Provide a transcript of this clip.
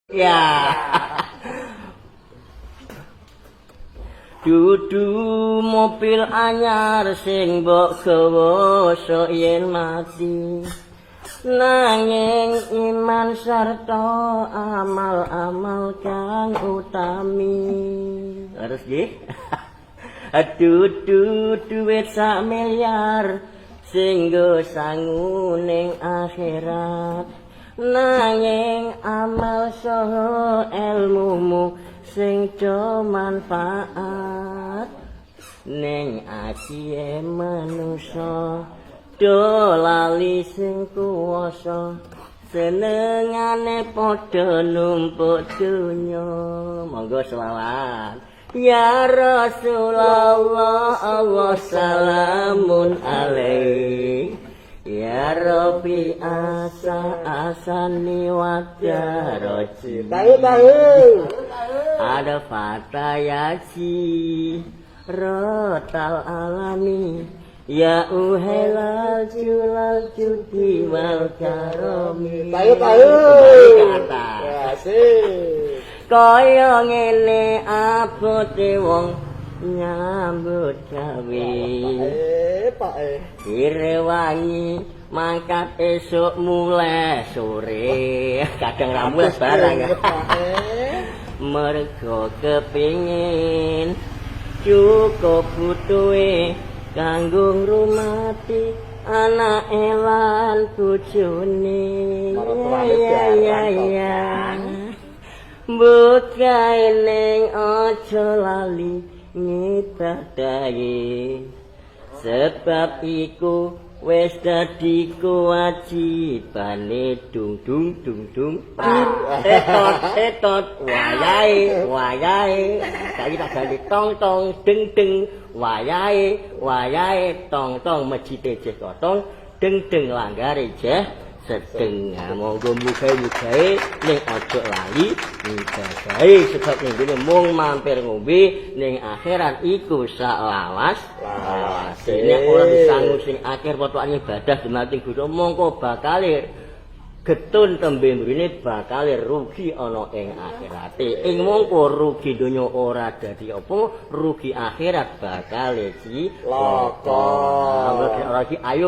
Ya. Dudu mobil anyar sing mbok gawa sok yen mati. Nanging iman sarta amal-amal kang utami. Harus nggih. Dudu duit sak miliar sing nggo sangu ning akhirat. Nanging amal saha elmumu sing do manfaat ning atiye manusa do lali sing kuwasa senengane padha numpuk donya. Monggo selawat. Ya Rasulullah, Allah salamun alaik. Ya Rabbi asa asani wadaroji. Tahu tahu. Ada fatayati rotal alami. Ya uhelal julal judi wal karomi. Tahu tahu. Kembali ke atas. Ya sih. Kaya ngene abote wong nyambut gawe. Pak eh. Direwangi mangkat esuk mulai sore. Kadang ra mulai barang. Pak eh. Mergo kepingin cukup butuhe kanggo ngrumati anake lan bojone. Maratuane Ya ya barang kok, ya. Kang. Bukae ning aja lali ngibadahi. Sebab iku wis dadi kewajibane dung dung dung dung. Tetot tetot wayahe wayahe. Saiki tak ganti tong tong deng deng wayahe wayahe tong tong masjid jeh kotong deng deng langgare jeh sedeng. Nah, monggo mugae-mugae ning aja lali ngibadahi sebab ning kene mung mampir ngombe ning akhirat iku saklawas lawase. Nek ora disangu sing akhir potokane ibadah dumateng Gusti mongko bakale getun tembe mrene bakale rugi ana ing akhirate. Ing mongko rugi donya ora dadi apa, rugi akhirat bakale cilaka. Ora iki ayo.